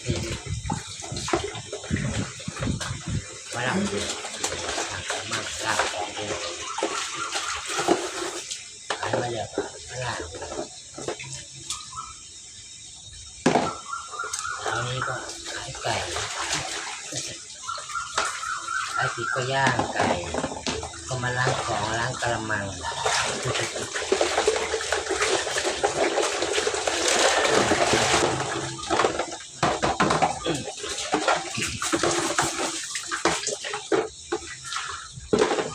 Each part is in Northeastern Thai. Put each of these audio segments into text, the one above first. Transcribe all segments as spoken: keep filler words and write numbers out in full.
มาล้างเดือดล้างของเดือดขายมาแล้วก็มาล้าง เช้านี้ก็ขายไก่ ขายเสร็จก็ย่างไก่ ก็มาล้างของล้างกะละมัง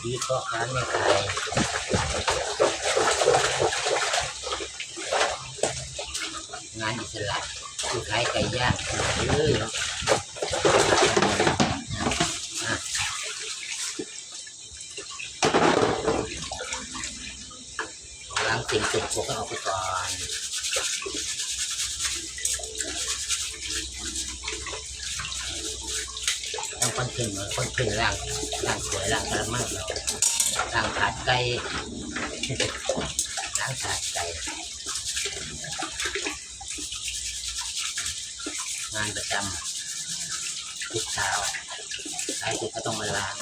ชีวิตพ่อค้าแม่ขาย งานอิสระ คือขายไก่ย่างเลยเนาะ อ่ะ ล้างสิ่งสกปรกให้ออกไปก่อน ต้องคอนเทนต์เหมือนคอนเทนต์ล้าง ล้างถ้วยล้างกระมัง ล้างถาดไก่ ล้างถาดไก่ งานประจำทุกเช้า ท้ายสุดก็ต้องมาล้าง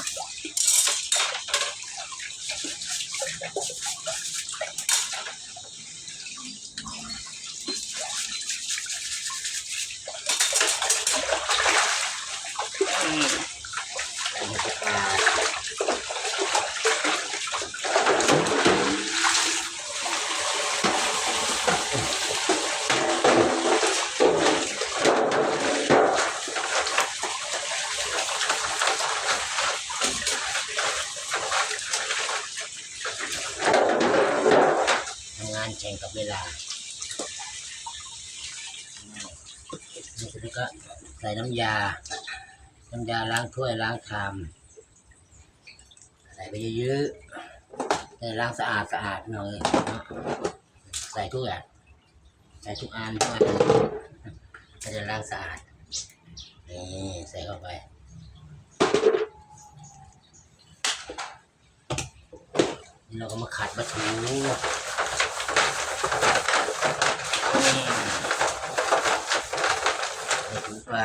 ทำงานแข่งกับเวลา นี่ก็ใส่น้ำยา น้ำยาล้างถ้วยล้างชาม ใส่ไปเยอะๆ ให้ล้างสะอาดสะอาดหน่อยเนาะ ใส่ทุกอย่าง ใส่ทุกอันทุกอัน จะได้ล้างสะอาด นี่ ใส่เข้าไป นี่เราก็มาขัดมาถู นี่ มาถูไป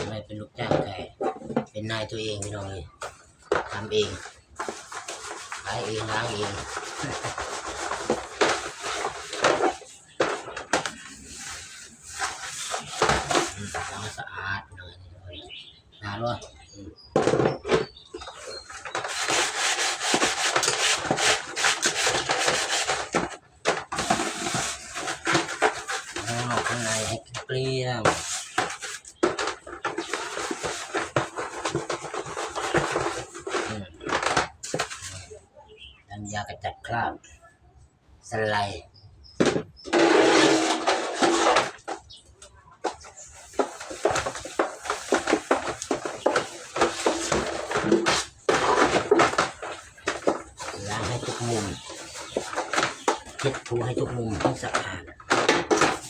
ไม่เป็นลูกจ้างใคร เป็นนายตัวเองพี่น้องเลย ทำเอง ขายเองล้างเอง อืม ล้างสะอาดหน่อย สะอาดวะ อืม ข้างนอกข้างในให้เกลี้ยง อืม น้ำยากระจัดคราบ สไลด์ ล้างให้ทุกมุม เช็ดถูให้ทุกมุมให้สะอาด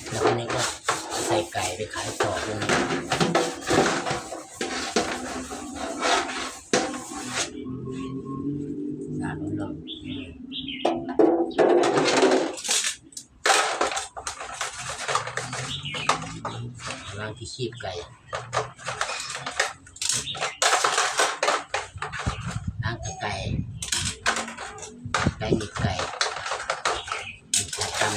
แล้วก็นี่ก็ใส่ไก่ไปขายต่อตรงนี้ สะอาดหมดเลย ล้างที่คีบไก่ ล้างกับไก่ ไก่หนีบไก่ หนีบไก่ดำ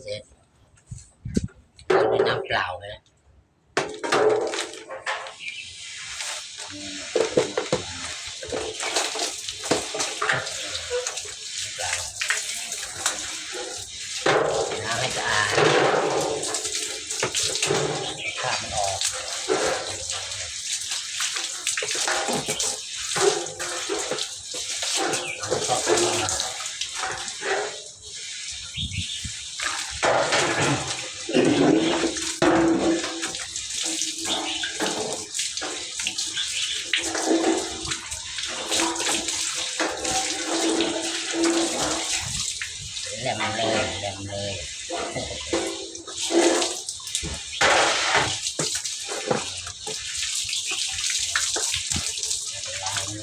เสร็จ ล้างด้วยน้ำเปล่าไปแล้ว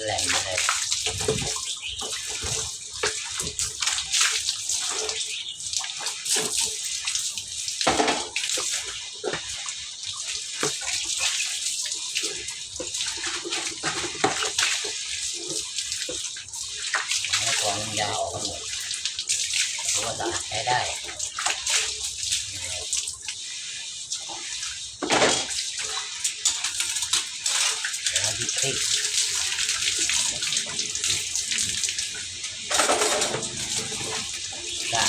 แหลมเลย เอาของยาออกมาหมด เพราะว่าสะอาดใช้ได้ แล้วพริก จ้ะ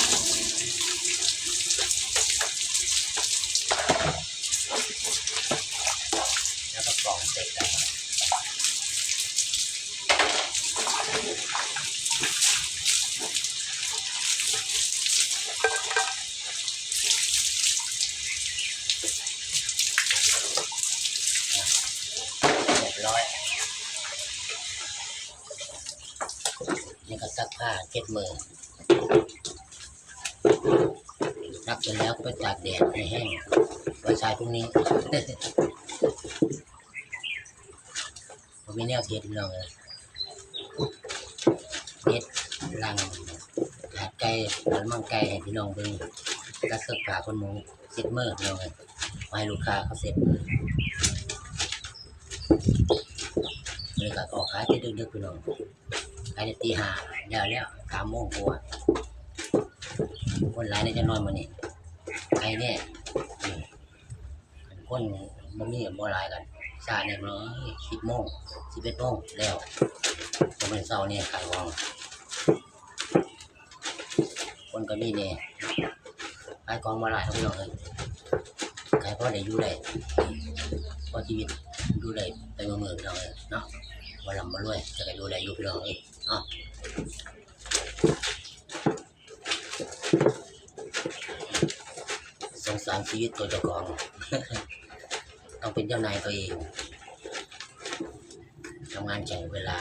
แล้วก็กรองเสร็จแล้ว เรียบร้อย นี่ก็ซักผ้าเช็ดมือ ซักเสร็จแล้วก็ไปตากแดดให้แห้ง ไว้ใช้พรุ่งนี้ ผมมีแนวเฮ็ดพี่น้องเอ้ย เฮ็ดลัง ถาดไก่ ถาดมังไก่ให้พี่น้องเบิ่ง ก็เสิร์ฟผ้าขนหนู เช็ดมือพี่น้องเอ้ย ไว้ให้ลูกค้าเขาเช็ดมือ นี่ก็ออกขายแต่ดึกๆพี่น้อง ขายแต่ตีห้า แล้วแล้ว สามโมงกว่า คนหลายในจักหน่อยมื้อนี้ ไอ้เนี่ย อืม คนบ่มีบ่หลายกัน ช้าแน่นอน สิบโมง สิบเอ็ดโมงแล้ว แต่มื้อเช้านี่ขายของ คนก็มีแน่ ขายของบ่หลายครับพี่น้องเอ้ย ขายพอได้อยู่ได้ พอชีวิตอยู่ได้ไปมื้อๆพี่น้องเอ้ยเนาะ บ่ร่ำบ่รวย แต่ก็อยู่ได้อยู่พี่น้องเอ้ยเนาะ สงสารชีวิตตัวเจ้าของ ต้องเป็นเจ้านายตัวเอง ทำงานแข่งเวลา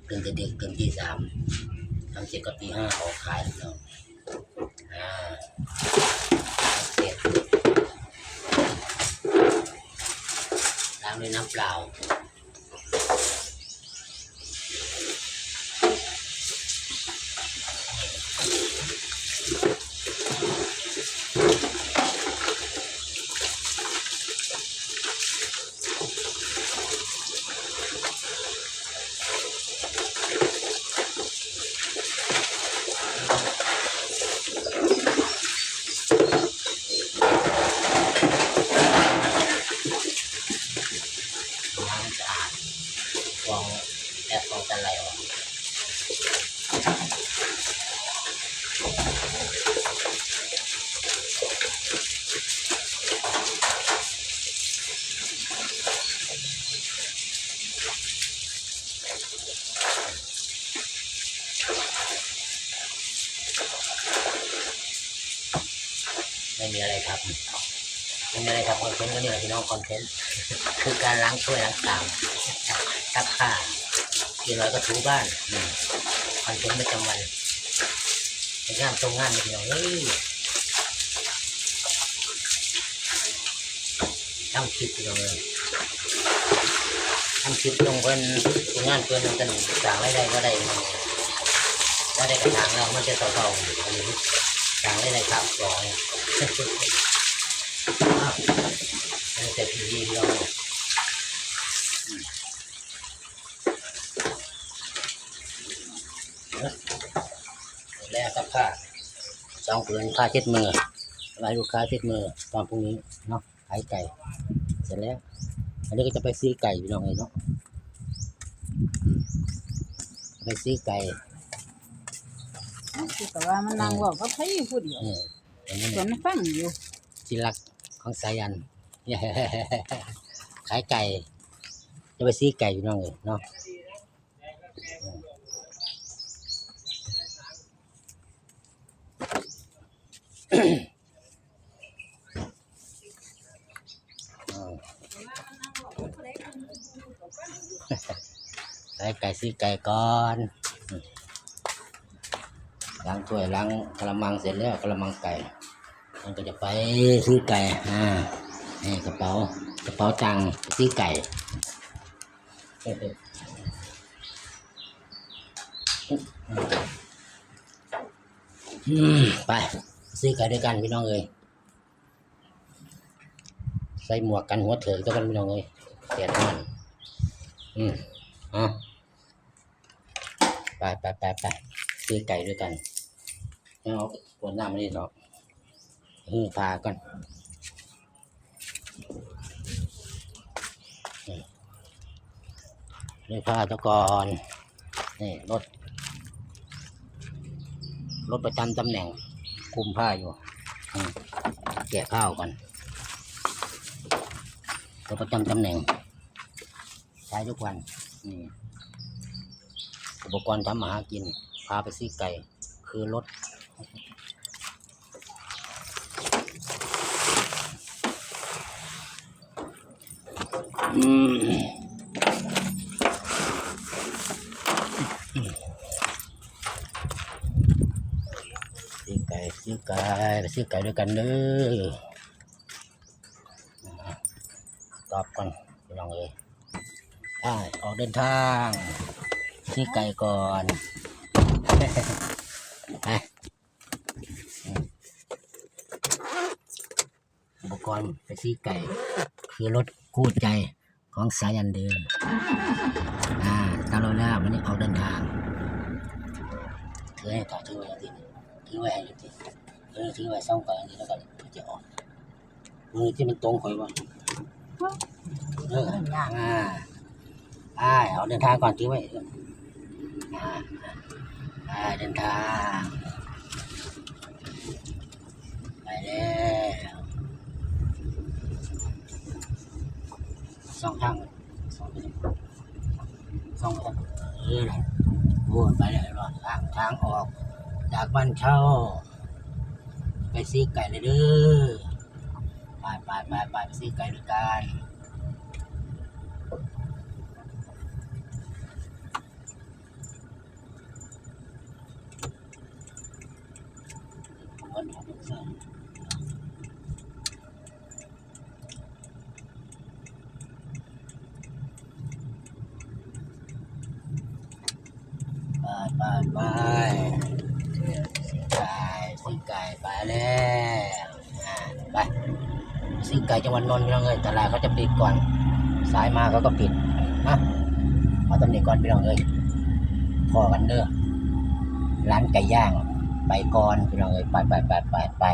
ตื่นแต่ดึก ตื่นตีสาม ทำเสร็จก็ตีห้า ออกขายเนาะ อ่า เสร็จ ล้างด้วยน้ำเปล่า ล้างสะอาด ฟอง และฟองจะไหลออก ไม่มีอะไรทำ ไม่มีอะไรทำ คอนเทนต์ก็นี่แหละพี่น้อง คอนเทนต์ คือการล้างถ้วยล้างชาม ซักผ้า กินแล้วก็ถูบ้าน อืม คอนเทนต์ประจำวัน เป็นงานตรงงานพี่น้องเอ้ย ทำคลิปพี่น้องเอ้ย ทำคลิปลงเพิ่น งานเพิ่นมันจะสร้างรายได้บ่ได้ บ่ได้กระถางแล้ว มันจะเศร้าๆ อันนี้สร้างรายได้ครับ สอง อันนี้แต่พีพีพี่น้อง แล้วก็ผ้า สองผืน ผ้าเช็ดมือ ไว้ลูกค้าเช็ดมือ ตอนพรุ่งนี้เนาะ ขายไก่ เสร็จแล้ว อันนี้ก็จะไปซื้อไก่พี่น้องเอ้ยเนาะ อืม ไปซื้อไก่ เอ้า คือแต่ว่ามันนั่งเว้ากับไผผู้เดียว เออ อันนี้ สวนฟังอยู่ ที่รักของสายัน ขายไก่ จะไปซื้อไก่พี่น้องเอ้ยเนาะ อืม อ่า ขายไก่ซื้อไก่ก่อน ล้างถ้วยล้างกะละมังเสร็จแล้ว กะละมังไก่ มันก็จะไปซื้อไก่ อ่า นี่กระเป๋า กระเป๋าตังค์ซื้อไก่ เออ อืม ไป ซื้อไก่ด้วยกันพี่น้องเอ้ย ใส่หมวกกันหัวเถิกด้วยกันพี่น้องเอ้ย แดดร้อน อืม เอา ไปไปไปไป ซื้อไก่ด้วยกัน เอาขวดน้ำมานี่เนาะ หื้อผ้าก่อน นี่ นี่ผ้าตะกอน นี่รถ รถประจำตำแหน่ง คุมผ้าอยู่ อืม แกะผ้าออกก่อน รถประจำตำแหน่ง ใช้ทุกวัน นี่ อุปกรณ์ทำมาหากิน พาไปซื้อไก่ คือรถ อืม ซื้อไก่ ซื้อไก่ ไปซื้อไก่ด้วยกันเด้อ ตอบก่อนพี่น้องเอ้ย อ่า ออกเดินทาง ซื้อไก่ก่อน ไป อุปกรณ์ไปซื้อไก่ คือรถคู่ใจของสายันเดิม อ่า ตามเราแล้ววันนี้ออกเดินทาง ถือให้ต่อ ถือไว้อย่างนี้ ถือไว้ให้อยู่ที่ เออ ถือไว้ส่องไปอย่างนี้แล้วกัน จะออก มือที่มันตรงข่อยว่า เออ อ่า ไป เอาเดินทางก่อน ถือไว้ อ่า ไป เดินทาง ไปแล้ว ส่องทาง ส่องไป ส่องไป เออ นั่น โอ้ ไปแล้ว รอดทาง ทางออก จากบ้านเช่า ไปซื้อไก่เลยเด้อ ไป ไป ไป ไป ไปซื้อไก่ด้วยกัน ไป ไป ไป ซื้อไก่ ซื้อไก่ ไปแล้ว อ่า ไป ซื้อไก่จังหวัดนนท์พี่น้องเอ้ย ตลาดเขาจะปิดก่อน สายมาเขาก็ปิด นะ เอาตำหนิก่อนพี่น้องเอ้ย พ้อกันเด้อ ร้านไก่ย่าง ไปก่อนพี่น้องเอ้ย ไป ไป ไป ไป ไป